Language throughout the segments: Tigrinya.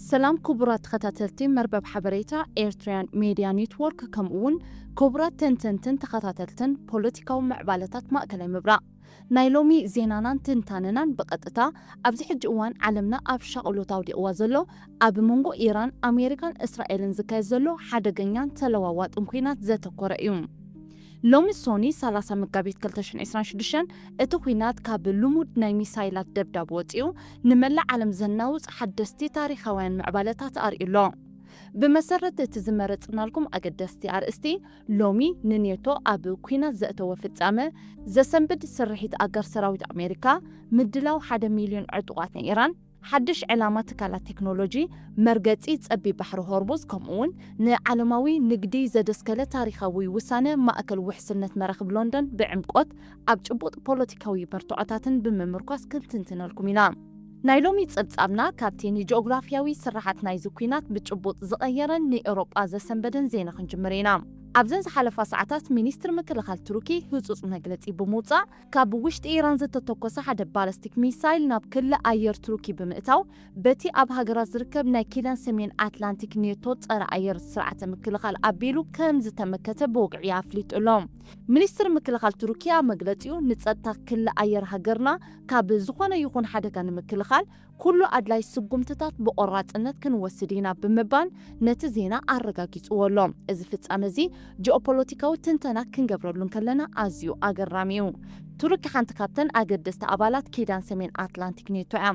ሰላም ክቡራት ተኸታተልቲ መርበብ ሓበሬታ ኤርትራያን ሜድያ ኔትወርክ፣ ከምኡ እውን ክቡራት ተንተንትን ተኸታተልትን ፖለቲካዊ ምዕባለታት ማእከላይ ምብራቕ። ናይ ሎሚ ዜናናን ትንታነናን ብቐጥታ ኣብዚ ሕጂ እዋን ዓለምና ኣብ ሻቕሎት ኣውዲቕዋ ዘሎ ኣብ መንጎ ኢራን፣ ኣሜሪካን እስራኤልን ዝካየድ ዘሎ ሓደገኛን ተለዋዋጥን ኲናት ዘተኮረ እዩ። ሎሚ ሶኒ ሰላሳ መጋቢት ክልተ ሽሕን ዕስራን ሽዱሽተን እቲ ኲናት ካብ ልሙድ ናይ ሚሳይላት ደብዳብ ወጺኡ ንመላእ ዓለም ዘናውጽ ሓደስቲ ታሪኻውያን ምዕባለታት ኣርእዩ ኣሎ። ብመሰረት እቲ ዝመረጽናልኩም ኣገደስቲ ኣርእስቲ፣ ሎሚ ንኔቶ ኣብ ኲናት ዘእተወ ፍጻመ፣ ዘሰንብድ ስርሒት ኣጋር ሰራዊት ኣሜሪካ፣ ምድላው ሓደ ሚልዮን ዕጡቓት ናይ ኢራን፣ ሓድሽ ዕላማ ትካላት ቴክኖሎጂ፣ መርገጺ ጸቢብ ባሕሪ ሆርሙዝ፣ ከምኡውን ንዓለማዊ ንግዲ ዘደስከለ ታሪኻዊ ውሳነ ማእከል ውሕስነት መራኽብ ሎንደን ብዕምቆት ኣብ ጭቡጥ ፖለቲካዊ መርትዖታትን ብምምርኳስ ክንትንትነልኩም ኢና። ናይ ሎሚ ጸብጻብና ካብቲ ንጂኦግራፊያዊ ስርሓት ናይዚ ኲናት ብጭቡጥ ዝቐየረን ንኤውሮጳ ዘሰንበደን ዜና ክንጅምር ኢና። ኣብዘን ዝሓለፋ ሰዓታት ሚኒስትሪ ምክልኻል ቱርኪ ህጹጽ መግለጺ ብምውጻእ፣ ካብ ውሽጢ ኢራን ዝተተኮሰ ሓደ ባለስቲክ ሚሳይል ናብ ክሊ ኣየር ቱርኪ ብምእታው፣ በቲ ኣብ ሃገራት ዝርከብ ናይ ኪዳን ሰሜን ኣትላንቲክ ኔቶ ጸረ ኣየር ስርዓተ ምክልኻል ኣቢሉ ከም ዝተመከተ ብወግዒ ኣፍሊጡ ኣሎ። ሚኒስትሪ ምክልኻል ቱርኪ ኣብ መግለጺኡ፣ ንጸጥታ ክሊ ኣየር ሃገርና ካብ ዝኾነ ይኹን ሓደጋ ንምክልኻል ኩሉ ኣድላይ ስጉምትታት ብቆራጽነት ክንወስድ ኢና ብምባል ነቲ ዜና ኣረጋጊጽዎ ኣሎ። እዚ ፍጻመ እዚ ጂኦፖለቲካዊ ትንተና ክንገብረሉ እንከለና ኣዝዩ ኣገራሚ እዩ። ቱርኪ ሓንቲ ካብተን ኣገደስቲ ኣባላት ኪዳን ሰሜን ኣትላንቲክ ኔቶ እያ።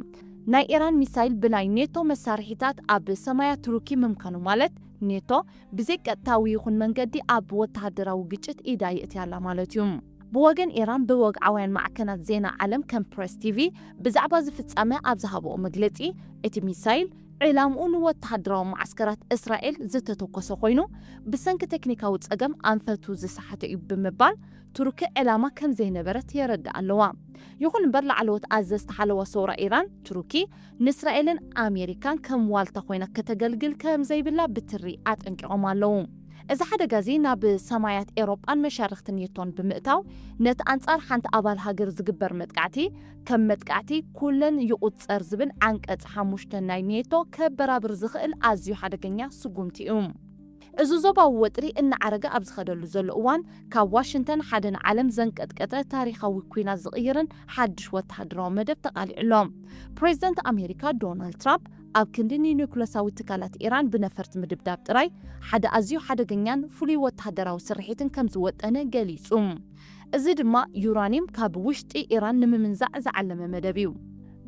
ናይ ኢራን ሚሳይል ብናይ ኔቶ መሳርሒታት ኣብ ሰማያ ቱርኪ ምምካኑ ማለት ኔቶ ብዘይቀጥታዊ ይኹን መንገዲ ኣብ ወተሃደራዊ ግጭት ኢዳ የእትያ ኣላ ማለት እዩ። ብወገን ኢራን ብወግዓውያን ማዕከናት ዜና ዓለም ከም ፕረስ ቲቪ ብዛዕባ እዚ ፍጻመ ኣብ ዝሃብኦ መግለጺ፣ እቲ ሚሳይል ዕላምኡ ንወተሃደራዊ መዓስከራት እስራኤል ዝተተኮሰ ኮይኑ፣ ብሰንኪ ቴክኒካዊ ጸገም ኣንፈቱ ዝሰሓተ እዩ ብምባል ቱርኪ ዕላማ ከም ዘይነበረት የረድእ ኣለዋ። ይኹን እምበር ላዕለዎት ኣዘዝቲ ሓለዋ ሰውራ ኢራን፣ ቱርኪ ንእስራኤልን ኣሜሪካን ከም ዋልታ ኮይና ከተገልግል ከም ዘይብላ ብትሪ ኣጠንቂቖም ኣለዉ። እዚ ሓደጋ እዚ ናብ ሰማያት ኤውሮጳን መሻርኽቲ ኔቶን ብምእታው፣ ነቲ ኣንጻር ሓንቲ ኣባል ሃገር ዝግበር መጥቃዕቲ ከም መጥቃዕቲ ኩለን ይቑጸር ዝብል ዓንቀጽ ሓሙሽተ ናይ ኔቶ ከበራብር ዝኽእል ኣዝዩ ሓደገኛ ስጉምቲ እዩ። እዚ ዞባዊ ወጥሪ እናዓረገ ኣብ ዝኸደሉ ዘሎ እዋን፣ ካብ ዋሽንግተን ሓደ ንዓለም ዘንቀጥቀጠ ታሪኻዊ ኲናት ዝቕይርን ሓድሽ ወተሃደራዊ መደብ ተቓሊዑ ኣሎ። ፕሬዚደንት ኣሜሪካ ዶናልድ ትራምፕ፣ ኣብ ክንዲ ንኒውክለሳዊ ትካላት ኢራን ብነፈርቲ ምድብዳብ ጥራይ፣ ሓደ ኣዝዩ ሓደገኛን ፍሉይ ወተሃደራዊ ስርሒትን ከም ዝወጠነ ገሊጹ። እዚ ድማ ዩራኒየም ካብ ውሽጢ ኢራን ንምምንዛዕ ዝዓለመ መደብ እዩ።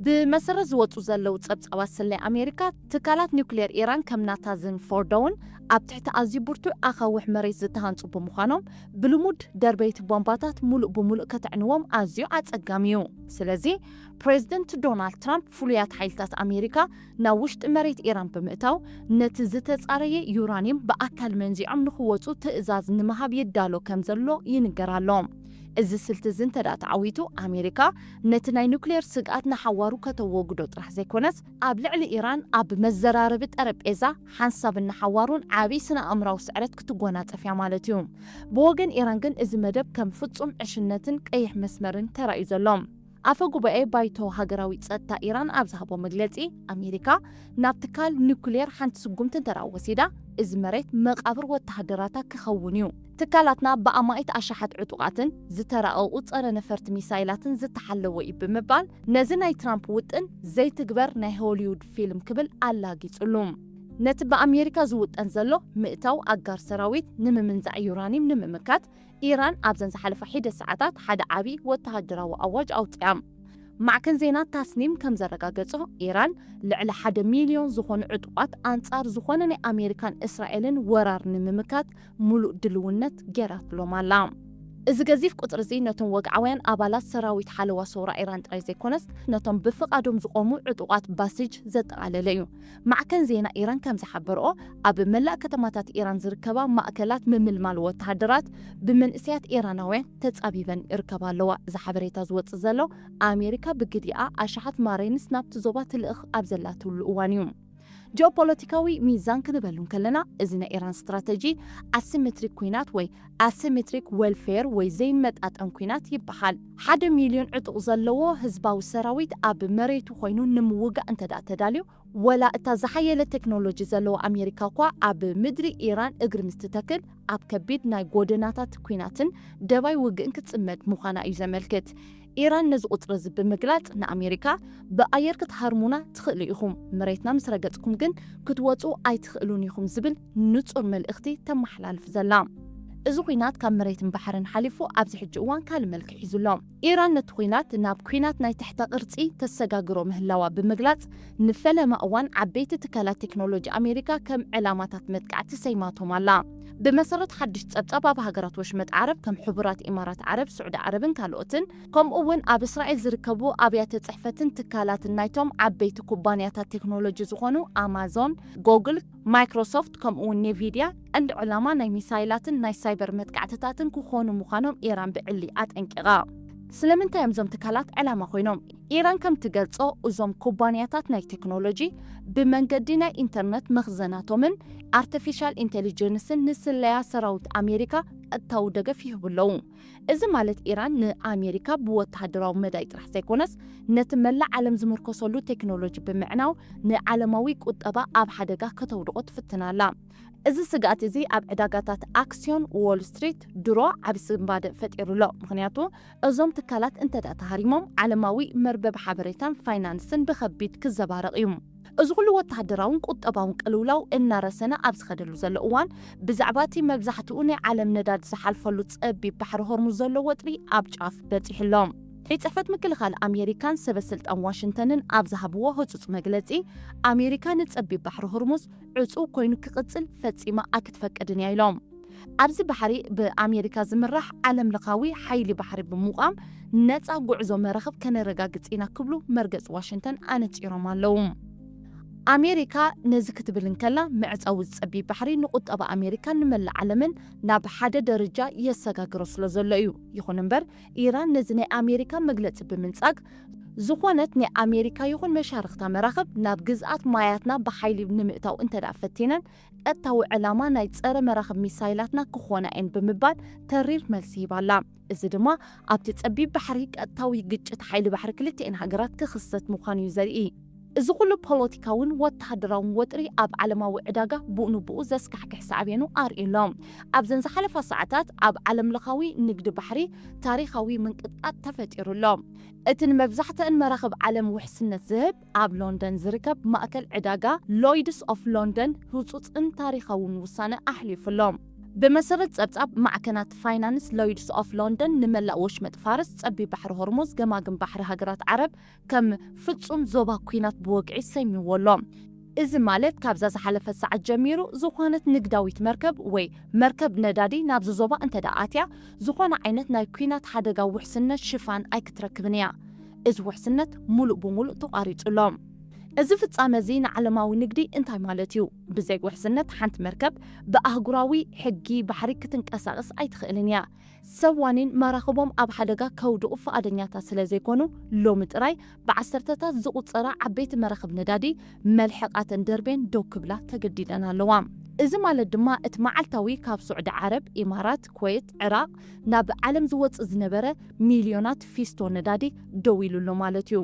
ብመሰረት ዝወጹ ዘለዉ ጸብጻባት ስለያ ኣሜሪካ፣ ትካላት ኒውክሌር ኢራን ከም ናታንዝ ፎርዶውን ኣብ ትሕቲ ኣዝዩ ብርቱዕ ኣኻውሕ መሬት ዝተሃንጹ ብምዃኖም፣ ብልሙድ ደርበይቲ ቦምባታት ሙሉእ ብሙሉእ ከተዕንዎም ኣዝዩ ኣጸጋሚ እዩ። ስለዚ፣ ፕሬዚደንት ዶናልድ ትራምፕ ፍሉያት ሓይልታት ኣሜሪካ ናብ ውሽጢ መሬት ኢራን ብምእታው፣ ነቲ ዝተጻረየ ዩራኒየም ብኣካል መንዚዖም ንኽወጹ ትእዛዝ ንምሃብ ይዳሎ ከም ዘሎ ይንገር ኣሎ። እዚ ስልቲ እዚ እንተ ደኣ ተዓዊቱ፣ ኣሜሪካ ነቲ ናይ ኑክሌር ስግኣት ንሓዋሩ ከተወግዶ ጥራሕ ዘይኮነስ፣ ኣብ ልዕሊ ኢራን ኣብ መዘራረቢ ጠረጴዛ ሓንሳብን ንሓዋሩን ዓቢ ስነ-ኣእምራዊ ስዕረት ክትጎናጸፍ እያ ማለት እዩ። ብወገን ኢራን ግን እዚ መደብ ከም ፍጹም ዕሽነትን ቀይሕ መስመርን ተራእዩ ዘሎ። ኣፈ ጉባኤ ባይቶ ሃገራዊ ጸጥታ ኢራን ኣብ ዝሃቦ መግለጺ፣ ኣሜሪካ ናብ ትካል ኑክሌር ሓንቲ ስጉምቲ እንተ ደኣ ወሲዳ፣ እዚ መሬት መቓብር ወተሃደራታ ክኸውን እዩ። ትካላትና ብኣማኢት ኣሽሓት ዕጡቓትን ዝተራቐቑ ጸረ ነፈርቲ ሚሳይላትን ዝተሓለወ እዩ ብምባል፣ ነዚ ናይ ትራምፕ ውጥን ዘይትግበር ናይ ሆሊውድ ፊልም ክብል ኣላጊጹሉ። ነቲ ብኣሜሪካ ዝውጠን ዘሎ ምእታው ኣጋር ሰራዊት ንምምንዛዕ ዩራኒየም ንምምካት፣ ኢራን ኣብዘን ዝሓለፋ ሒደት ሰዓታት ሓደ ዓቢ ወተሃደራዊ ኣዋጅ ኣውጺኣ። ማዕከን ዜና ታስኒም ከም ዘረጋገጾ፣ ኢራን ልዕሊ ሓደ ሚልዮን ዝኾኑ ዕጡቓት ኣንጻር ዝኾነ ናይ ኣሜሪካን እስራኤልን ወራር ንምምካት ምሉእ ድልውነት ገይራትሎም ኣላ። እዚ ገዚፍ ቁጽሪ እዚ ነቶም ወግዓውያን ኣባላት ሰራዊት ሓለዋ ሰውራ ኢራን ጥራይ ዘይኮነስ፣ ነቶም ብፍቓዶም ዝቖሙ ዕጡቓት ባሲጅ ዘጠቓለለ እዩ። ማዕከን ዜና ኢራን ከም ዝሓበርኦ፣ ኣብ መላእ ከተማታት ኢራን ዝርከባ ማእከላት ምምልማል ወተሃደራት ብመንእሰያት ኢራናውያን ተጻቢበን ይርከባ ኣለዋ። እዚ ሓበሬታ ዝወጽእ ዘሎ፣ ኣሜሪካ ብግዲኣ ኣሽሓት ማሪንስ ናብቲ ዞባ ትልእኽ ኣብ ዘላትሉ እዋን እዩ። ጂኦፖለቲካዊ ሚዛን ክንበሉ እንከለና፣ እዚ ናይ ኢራን ስትራተጂ ኣሲሜትሪክ ኲናት ወይ ኣሲሜትሪክ ዌልፌር ወይ ዘይመጣጠን ኲናት ይበሃል። ሓደ ሚልዮን ዕጡቕ ዘለዎ ህዝባዊ ሰራዊት ኣብ መሬቱ ኮይኑ ንምውጋእ እንተ ደኣ ተዳልዩ፣ ወላ እታ ዝሓየለ ቴክኖሎጂ ዘለዎ ኣሜሪካ እኳ ኣብ ምድሪ ኢራን እግሪ ምስ ትተክል፣ ኣብ ከቢድ ናይ ጎደናታት ኲናትን ደባይ ውግእን ክትጽመድ ምዃና እዩ ዘመልክት። ኢራን ነዚ ቁጽሪ እዚ ብምግላጽ ንኣሜሪካ፣ "ብኣየር ክትሃርሙና ትኽእሉ ኢኹም፣ መሬትና ምስ ረገጽኩም ግን ክትወጹ ኣይትኽእሉን ኢኹም" ዝብል ንጹር መልእኽቲ ተመሓላልፍ ዘላ። እዚ ኲናት ካብ መሬትን ባሕርን ሓሊፉ ኣብዚ ሕጂ እዋን ካልእ መልክዕ ሒዙ ኣሎ። ኢራን ነቲ ኲናት ናብ ኲናት ናይ ትሕተ ቅርጺ ተሰጋግሮ ምህላዋ ብምግላጽ፣ ንፈለማ እዋን ዓበይቲ ትካላት ቴክኖሎጂ ኣሜሪካ ከም ዕላማታት መጥቃዕቲ ሰይማቶም ኣላ። ብመሰረት ሓድሽ ጸብጻብ፣ ኣብ ሃገራት ወሽመጥ ዓረብ ከም ሕቡራት ኢማራት ዓረብ፣ ስዑዲ ዓረብን ካልኦትን፣ ከምኡ እውን ኣብ እስራኤል ዝርከቡ ኣብያተ ጽሕፈትን ትካላትን ናይቶም ዓበይቲ ኩባንያታት ቴክኖሎጂ ዝኾኑ ኣማዞን፣ ጎግል፣ ማይክሮሶፍት፣ ከምኡ እውን ኔቪድያ ቀንዲ ዕላማ ናይ ሚሳይላትን ናይ ሳይበር መጥቃዕትታትን ክኾኑ ምዃኖም ኢራን ብዕሊ ኣጠንቂቓ። ስለምንታይ እዮም እዞም ትካላት ዕላማ ኮይኖም? ኢራን ከም ትገልጾ፣ እዞም ኩባንያታት ናይ ቴክኖሎጂ ብመንገዲ ናይ ኢንተርነት መኽዘናቶምን ኣርቲፊሻል ኢንቴሊጀንስን ንስለያ ሰራዊት ኣሜሪካ ቀጥታዊ ደገፍ ይህቡ ኣለዉ። እዚ ማለት ኢራን ንኣሜሪካ ብወተሃደራዊ መዳይ ጥራሕ ዘይኮነስ፣ ነቲ መላእ ዓለም ዝምርኮሰሉ ቴክኖሎጂ ብምዕናው ንዓለማዊ ቁጠባ ኣብ ሓደጋ ከተውድቖ ትፍትን ኣላ። እዚ ስግኣት እዚ ኣብ ዕዳጋታት ኣክስዮን ዎል ስትሪት ድሮ ዓቢ ስንባደ ፈጢሩ ኣሎ። ምኽንያቱ፣ እዞም ትካላት እንተ ደኣ ተሃሪሞም፣ ዓለማዊ መርበብ ሓበሬታን ፋይናንስን ብኸቢድ ክዘባረቕ እዩ። እዚ ኩሉ ወተሃደራውን ቁጠባውን ቅልውላው እናረሰነ ኣብ ዝኸደሉ ዘሎ እዋን፣ ብዛዕባ እቲ መብዛሕትኡ ናይ ዓለም ነዳዲ ዝሓልፈሉ ጸቢብ ባሕሪ ሆርሙዝ ዘሎ ወጥሪ ኣብ ጫፍ በጺሑ ኣሎ። ቤት ጽሕፈት ምክልኻል ኣሜሪካን ሰበ ስልጣን ዋሽንግተንን ኣብ ዝሃብዎ ህጹጽ መግለጺ፣ ኣሜሪካ ንጸቢብ ባሕሪ ሆርሙዝ ዕጹው ኮይኑ ክቕጽል ፈጺማ ኣይክትፈቅድን እያ ኢሎም። ኣብዚ ባሕሪ ብኣሜሪካ ዝምራሕ ዓለም ለኻዊ ሓይሊ ባሕሪ ብምቋም ነጻ ጉዕዞ መራኽብ ከነረጋግጽ ኢና ክብሉ መርገጽ ዋሽንግተን ኣነጺሮም ኣለዉ። ኣሜሪካ ነዚ ክትብል እንከላ፣ መዕጸዊ ጸቢብ ባሕሪ ንቁጠባ ኣሜሪካን ንመላእ ዓለምን ናብ ሓደ ደረጃ የሰጋግሮ ስለ ዘሎ እዩ። ይኹን እምበር፣ ኢራን ነዚ ናይ ኣሜሪካ መግለጺ ብምንጻግ፣ ዝኾነት ናይ ኣሜሪካ ይኹን መሻርኽታ መራኽብ ናብ ግዝኣት ማያትና ብሓይሊ ንምእታው እንተ ደኣ ፈቲነን፣ ቀጥታዊ ዕላማ ናይ ጸረ መራኽብ ሚሳይላትና ክኾና እየን ብምባል ተሪር መልሲ ሂባ ኣላ። እዚ ድማ ኣብቲ ጸቢብ ባሕሪ ቀጥታዊ ግጭት ሓይሊ ባሕሪ ክልቲኤን ሃገራት ክኽሰት ምዃኑ እዩ ዘርኢ። እዚ ኩሉ ፖለቲካውን ወተሃደራውን ወጥሪ ኣብ ዓለማዊ ዕዳጋ ብኡ ንብኡ ዘስካሕክሕ ሳዕቤኑ ኣርእዩ ኣሎ። ኣብዘን ዝሓለፋ ሰዓታት ኣብ ዓለምለኻዊ ንግዲ ባሕሪ ታሪኻዊ ምንቅጥቃጥ ተፈጢሩ ኣሎ። እቲ ንመብዛሕትአን መራኽብ ዓለም ውሕስነት ዝህብ ኣብ ሎንደን ዝርከብ ማእከል ዕዳጋ ሎይድስ ኦፍ ሎንደን ህጹጽን ታሪኻውን ውሳነ ኣሕሊፉ ኣሎ። ብመሰረት ጸብጻብ ማዕከናት ፋይናንስ፣ ሎይድስ ኦፍ ሎንደን ንመላእ ወሽመጥ ፋርስ፣ ጸቢብ ባሕሪ ሆርሙዝ፣ ገማግም ባሕሪ ሃገራት ዓረብ ከም ፍጹም ዞባ ኲናት ብወግዒ ሰይምዎ ኣሎ። እዚ ማለት ካብዛ ዝሓለፈት ሰዓት ጀሚሩ ዝኾነት ንግዳዊት መርከብ ወይ መርከብ ነዳዲ ናብዚ ዞባ እንተ ደኣ ኣትያ፣ ዝኾነ ዓይነት ናይ ኲናት ሓደጋ ውሕስነት ሽፋን ኣይክትረክብን እያ። እዚ ውሕስነት ሙሉእ ብሙሉእ ተቋሪጹ ኣሎ። እዚ ፍጻመ እዚ ንዓለማዊ ንግዲ እንታይ ማለት እዩ? ብዘይ ውሕስነት ሓንቲ መርከብ ብኣህጉራዊ ሕጊ ባሕሪ ክትንቀሳቐስ ኣይትኽእልን እያ። ሰብ ዋኒን መራኽቦም ኣብ ሓደጋ ከውድቑ ፍቓደኛታት ስለ ዘይኮኑ፣ ሎሚ ጥራይ ብዓሰርተታት ዝቑጸራ ዓበይቲ መራኽብ ነዳዲ መልሕቓተን ደርቤን ደው ክብላ ተገዲደን ኣለዋ። እዚ ማለት ድማ እቲ መዓልታዊ ካብ ስዑዲ ዓረብ፣ ኢማራት፣ ኩዌት፣ ዕራቕ ናብ ዓለም ዝወጽእ ዝነበረ ሚልዮናት ፊስቶ ነዳዲ ደው ኢሉ ኣሎ ማለት እዩ።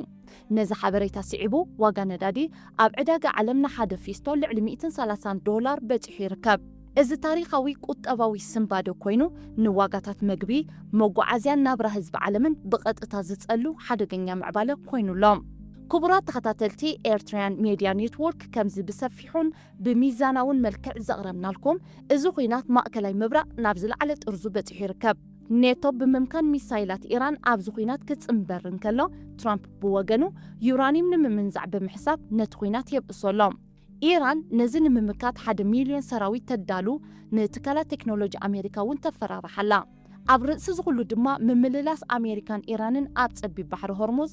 ነዚ ሓበሬታ ስዒቡ፣ ዋጋ ነዳዲ ኣብ ዕዳጋ ዓለም ንሓደ ፊስቶ ልዕሊ ሚእትን ሰላሳን ዶላር በጺሑ ይርከብ። እዚ ታሪኻዊ ቁጠባዊ ስንባደ ኮይኑ፣ ንዋጋታት መግቢ፣ መጓዓዝያን ናብራ ህዝቢ ዓለምን ብቐጥታ ዝጸሉ ሓደገኛ ምዕባለ ኮይኑ ኣሎ። ክቡራት ተኸታተልቲ ኤርትራውያን ሜድያ ኔትወርክ፣ ከምዚ ብሰፊሑን ብሚዛናውን መልክዕ ዘቕረብናልኩም፣ እዚ ኲናት ማእከላይ ምብራቕ ናብ ዝለዓለ ጥርዙ በጺሑ ይርከብ። ኔቶ ብምምካን ሚሳይላት ኢራን ኣብዚ ኲናት ክጽንበር እንከሎ፣ ትራምፕ ብወገኑ ዩራኒየም ንምምንዛዕ ብምሕሳብ ነቲ ኲናት የብእሶ ኣሎ። ኢራን ነዚ ንምምካት ሓደ ሚልዮን ሰራዊት ተዳሉ፣ ንትካላት ቴክኖሎጂ ኣሜሪካ እውን ተፈራርሓ ኣላ። ኣብ ርእሲ እዚ ኩሉ ድማ፣ ምምልላስ ኣሜሪካን ኢራንን ኣብ ጸቢብ ባሕሪ ሆርሙዝ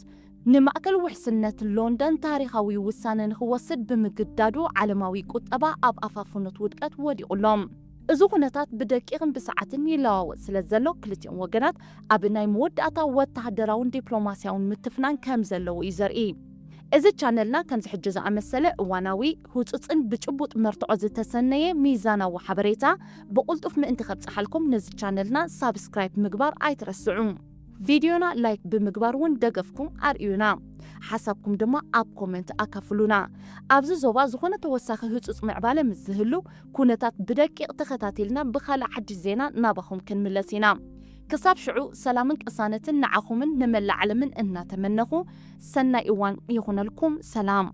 ንማእከል ውሕስነት ሎንደን ታሪኻዊ ውሳነ ንኽወስድ ብምግዳዱ፣ ዓለማዊ ቁጠባ ኣብ ኣፋፍኖት ውድቀት ወዲቑ ኣሎ። እዚ ኩነታት ብደቂቕን ብሰዓትን ይለዋወጥ ስለ ዘሎ፣ ክልቲኦም ወገናት ኣብ ናይ መወዳእታ ወተሃደራውን ዲፕሎማስያውን ምትፍናን ከም ዘለዉ እዩ ዘርኢ። እዚ ቻነልና ከምዚ ሕጂ ዝኣመሰለ እዋናዊ፣ ህጹጽን ብጭቡጥ መርትዖ ዝተሰነየ ሚዛናዊ ሓበሬታ ብቕልጡፍ ምእንቲ ከብጽሓልኩም ነዚ ቻነልና ሳብስክራይብ ምግባር ኣይትረስዑ። ቪድዮና ላይክ ብምግባር እውን ደገፍኩም ኣርእዩና። ሓሳብኩም ድማ ኣብ ኮመንት ኣካፍሉና። ኣብዚ ዞባ ዝኾነ ተወሳኺ ህጹጽ ምዕባለ ምስ ዝህሉ፣ ኩነታት ብደቂቕ ተኸታቲልና ብኻልእ ሓድሽ ዜና ናባኹም ክንምለስ ኢና። ክሳብ ሽዑ ሰላምን ቅሳነትን ንዓኹምን ንመላእ ዓለምን እናተመነኹ፣ ሰናይ እዋን ይኹነልኩም። ሰላም።